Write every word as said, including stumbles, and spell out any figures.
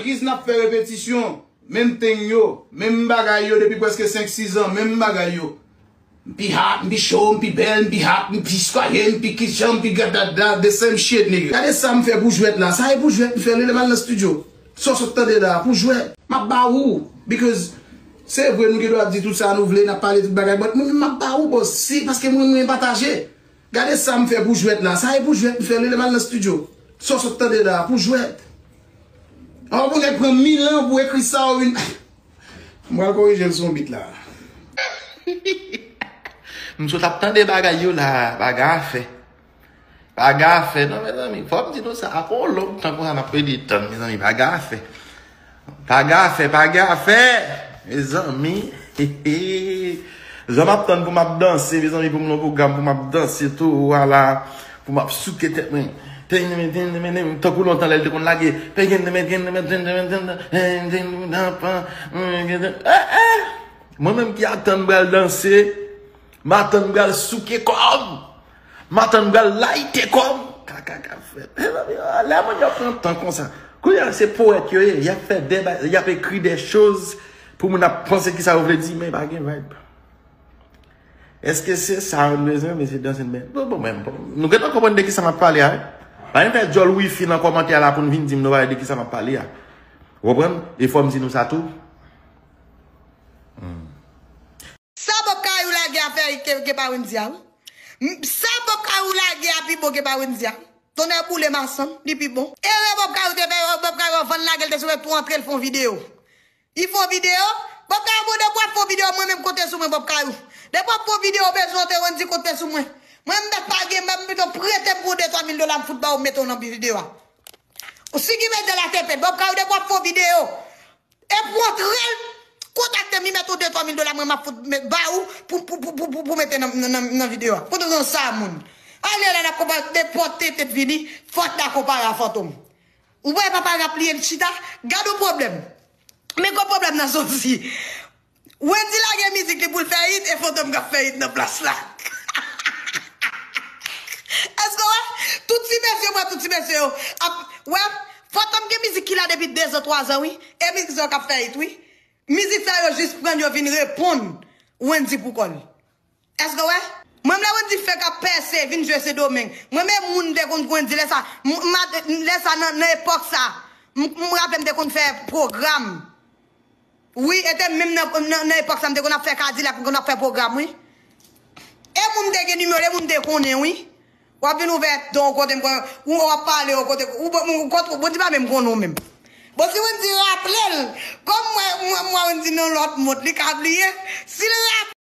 Biz n ap fè repetisyon, menm teng yo, menm bagay yo depi prèske senk sis an, menm bagay yo. M pi hot, m pi cho, m pi bèl, m pi hot, m pi swaye, m pi kichan, m pi gadada, the same shit, nigga. Gade sa m fè pou jwèt la. Sa e pou jwèt m fè, li lè m al nan studio. Sa w sot tande la, pou jwèt. M ap ba ou, because se vre nou gen dwa ap di tout sa nou vle, n ap pale tout bagay, but mwen menm m ap ba ou, boss, si, paske mwen renmen pataje. Gade sa m fè pou jwèt la. Sa e pou jwèt m fè, li lè m al nan studio. Sa w sot tande la, pou jwèt. An, pou nèg pran mil an pou ekri sa, ou vin. M pral korije l sou yon bit la. M sot ap tande bagay yo la, bagay afè. Bagay afè, non, mezanmi, fò m di nou sa, apre yon long tan konsa n ap rete tann, mezanmi, bagay afè. Bagay afè, bagay afè, mezanmi. Jan m ap tann pou m ap danse, mezanmi, pou m nan pwogram, pou m ap danse tou, vwala, pou m ap souke tèt mwen. Tankou lontan lè l te konn lage. Eh, eh. Mwen menm ki atann pral danse, m atann pral souke kò m. M atann pral layite kò m. Kaka ka fèt. Lè moun yo pran tan konsa. Kounye a se powèt yo ye. Y ap fè de ba- y ap ekri de choz pou moun ap panse ki sa yo vle di, men pa gen vibe. Èske se sa nou bezwen, men se danse n men. Bon, bon, men, bon. Nou gentan konprann de ki sa m ap pale a, wi. Pa vin fè djòl wifi nan kòmantè a la pou n vin di m nou pa wè de ki sa m ap pale a. Ou konprann? E fò m di nou sa tou. Hmm. Sa Bob Kayou lage a fè ke, ke pa Wendy a, wi. M- Sa Bob Kayou lage a pi bon ke pa Wendy a. Tonnè boule masanm, li pi bon. Erè Bob Kayou te fè, Bob Kayou vann lage l te sou pou antre l fè yon videyo. Li fè yon videyo. Bob Kayou, bon, depi w ap fè yon videyo, mwen menm konte sou mwen, Bob Kayou. Depi w ap fè yon videyo, bezwen antre Wendy konte sou mwen. Mwen m mèt pa gen, m pito prete m pou de twa mil dola m fout ba w mete w nan videyo a. Ou si ki mete la te pèt. Bob Kayou, depi w ap fè yon videyo, e pou antre l, kontakte m, li mèt ou de twa mil dola, mwen m ap fout met ba ou pou, pou, pou, pou, pou, pou mete nan, nan, nan, nan videyo a. Kote w nan sa, moun? Ale la, n ap konpare nenpòt tete t vini, fòt la konpare a Fantom. Ou wè papa rap li e l chita? Gad yon pwoblèm. Men gwo pwoblèm nan soti. Wendy lage mizik li pou l fè hit e Fantom k ap fè hit nan plas la. Èske w wè? Tout ti mesye, wè tout ti mesye yo ap, wè, Fantom gen mizik ki la depi de zan, twa zan, wi. E mizik sa yo k ap fè hit, wi. Mizik sa yo jis pran yo vin reponn Wendy pou kò l. Èske w wè? Mwen m lè Wendy fèk ap pèse, vin jwe Sendomeng. Mwen men moun te konn Wendy lè sa, m- m- lè sa nan, nan epòk sa, m- m raple m te konn fè pwogram. Wi, e te menm nan, nan, nan epòk sa m te konn ap fè Kadilak, m konn ap fè pwogram, wi. E moun m te gen nimewo l, e moun m te konnen, wi. W ap vin ouvè don kote m konnen, ou w ap pale yon kote, ou bon, ou kote, Wendy pa menm konnen w menm. Bon, si Wendy raple l, kòm mwen, mwen, mwen Wendy nan lòt mond, li ka bliye. Si l raple